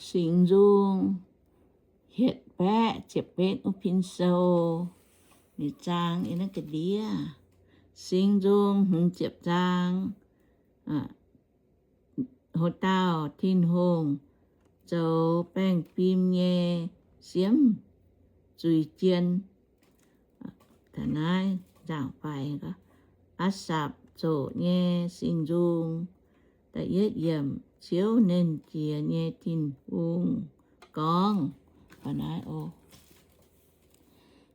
Singx Nzung hietc baeqv ziepc betv wuov pin sou, ninh zaang yiem naaiv ga'ndiev. Singx Nzung hmz ziepc zaang. Houc dauh Tin-Hungh zoux baengh fim nyei siemv zuiz jien. Aasapc zoqc nyei singx nzung. Ziouv, Nernh Jiex nyei Tin-Hungh, gorngv,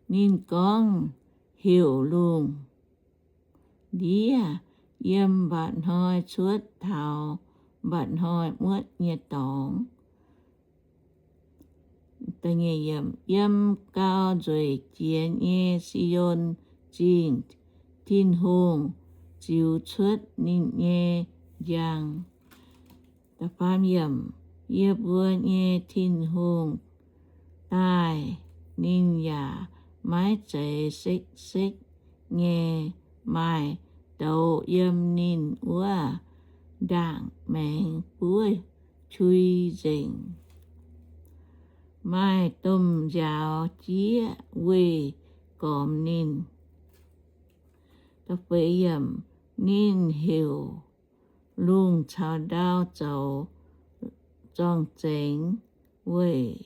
ninh gorngv heuc lungh ndiev yiem mba'hnoi cuotv taux mba'hnoi muotv nyei dorngx. Yiem gau nzueic jiex nyei Si^on Zingh, Tin-Hungh ziux cuotv ninh nyei njang. Yie mbuo nyei Tin-Hungh daaih, ninh yaac maiv zeiz sekv-sekv nyei. Maaih douz yiem ninh wuov ndaangc maengx buov qui nzengc. Maaih domh nziaaux jieqv weih gormx ninh. Ninh heuc lungh caux ndau zoux zorng-zengx weic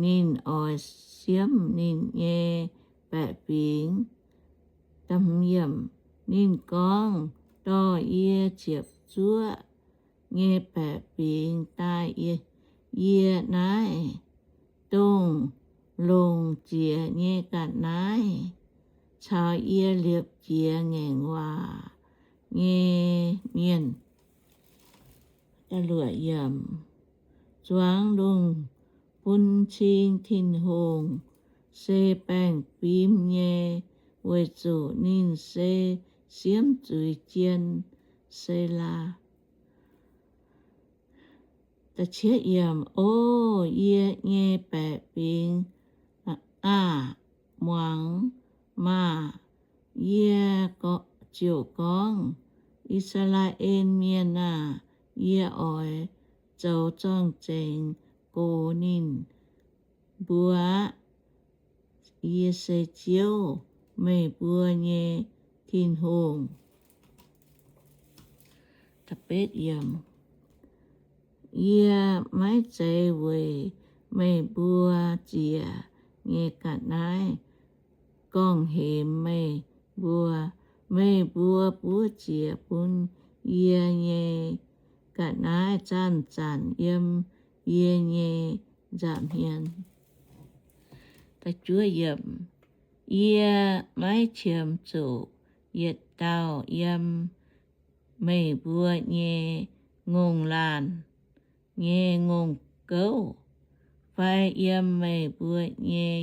ninh oix siemv ninh nyei baeqc fingx. Ninh gorngv, Dorh yie ziepc zuoqv nyei baeqc fingx daaih yie naaiv, dongh longc jiex nyei ga'naaiv caux yie liepc jiez ngaengc waac nyei mienh. Zuangx lungh bun cing Tin-Hungh se baengh fim nyei, weic zuqc ninh se siemv zuiz jien. Selaa. O yie nyei baeqc fingx aah! Muangx maah! Yie ziouc gorngv, I^saa^laa^en Mienh aah! Yie oix zoux zorng-zengx gox ninh mbuo aqv. Yie se Ziouv, meih mbuo nyei Tin-Hungh. Yie maiv zeiz weic meih mbuo ziec nyei ga'naaiv gorngv-hemx meih mbuo. Meih mbuo buov ziec bun yie nyei ga'naaiv zanc-zanc yiem yie nyei nza'hmien. Yie maiv qiemx zuqc yietc dauh yiem meih mbuo nyei ngongh laanh nyei ngongh gouv fai yiem meih mbuo nyei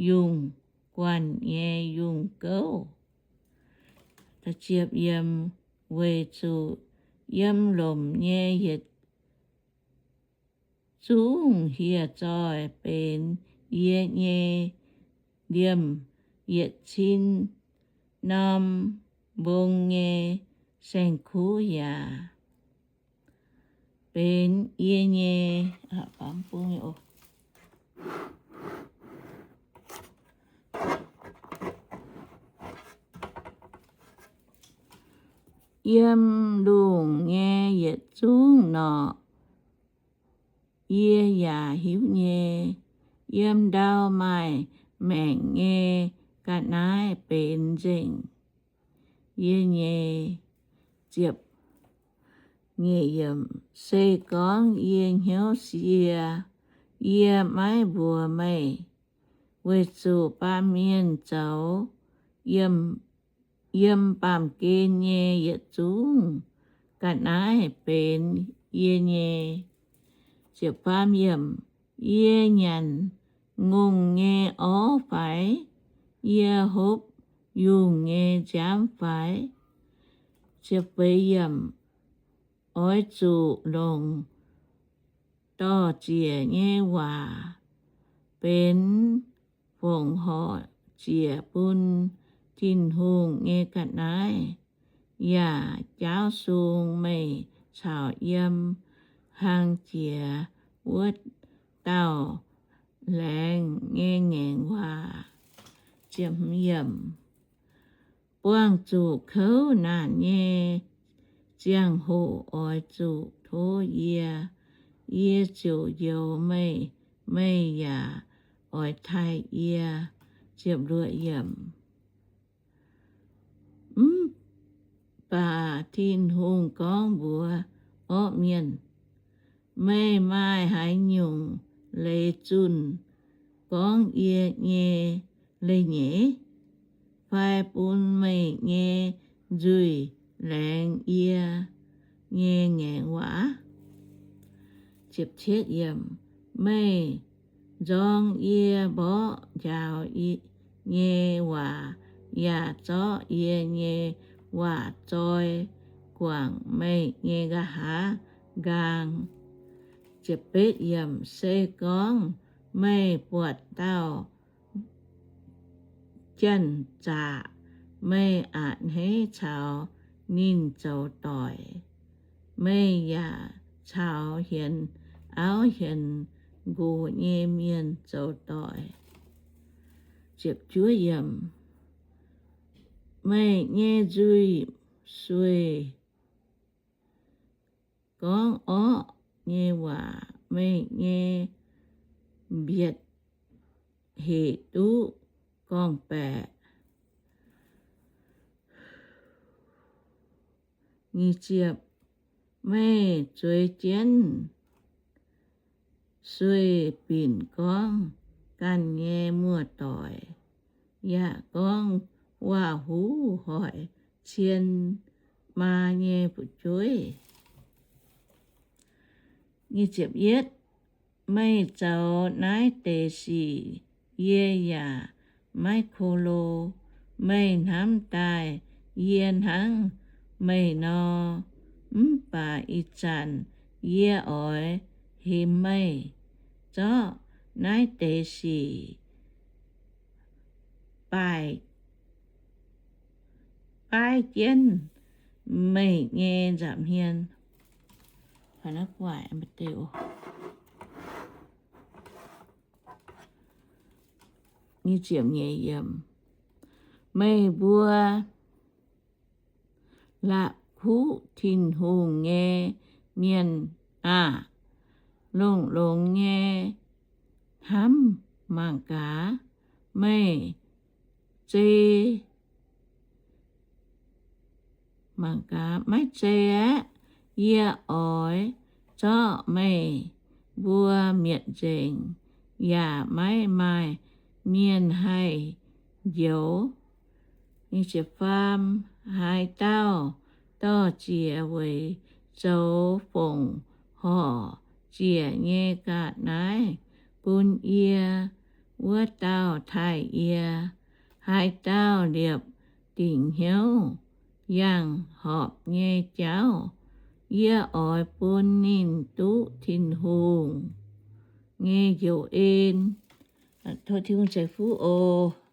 yungh guanh nyei yungh gouv, weic zuqc yiem lomc nyei yietc zungv hieh zoih benx yie nyei liemh yietc cin norm mbong nyei saeng-kuv yaac benx yie nyei. Yiem lungh nyei yietc zungv norqc yie yaac hiuv nyei. Yiem ndau maaih maengc nyei ga'naaiv benx nzengc yie nyei. Se gorngv yie hnyouv sie, yie maiv mbuox meih, weic zuqc baamh mienh zoux yiem baamh gen nyei yietc zungv ga'naaiv benx yie nyei. Yie nyanc ngongh nyei orv fai? Yie hopv yungh nyei nziaamv fai? Oix zuqc longc dorh ziec nyei waac benx fongc horc ziec bun Tin-Hungh nyei ga'naaiv, yaac jaauv sung meih caux yiem hlang jiex wuov dauh laengz nyei ngaengc waac. Buangh zuqc kouv naanc nyei ziangh hoc oix zuqc tov yie, yie ziouc njoux meih, meih yaac oix taaih yie. Mv baac Tin-Hungh gorngv mbuox orqv mienh, Meih maaih haaix nyungc leiz zunh gorngv yie nyei leiz-nyeic, fai bun meih nyei nzuih laengz yie nyei ngaengc waac? Meih nzorng yie mborqv njaaux nyei waac yaac zorqv yie nyei waac zoi guangc meih nyei nqa'haav nqaang. Se gorngv meih buatc dauh janx-zaqc, meih a'hneiv caux ninh zoux doic. Meih yaac caux hienx auv hienx nqox nyei mienh zoux doic. Meih nyei nzuih sueih gorngv orqv nyei waac, meih nyei mbietc hec duqv gorngv-baeqc. Meih zueiz jienv sueih binc gorngv ganh nyei muoz-doic, yaac gorngv waac-huv hoic cien maa nyei fu'jueiv. Meih zoux naaiv deix sic yie yaac maiv ko lo. Meih hnamv daaih yie hnangv meih nor, mv baac ih zanc yie oix hemx meih zorqv naaiv deix sic baaiv jienv meih nyei nza'hmien. Meih mbuo la'kuqv Tin-Hungh nyei mienh aah! Longx-longx nyei hnamv mangc gaax, meih zei, mangc gaax, maiv zei aeqv, yie oix zorqv meih mbuo mietc nzengc, yaac maiv maaih mienh haih njoux. Haaix dauh dorh ziec weic zoux fongc horc ziec nyei ga'naaiv bun yie, wuov dauh taaih yie. Haaix dauh liepc dingc hnyouv yangh horpc nyei jauv, yie oix bun ninh duqv Tin-Hungh nyei njoux en. Tov Tin-Hungh ceix fuqv oc.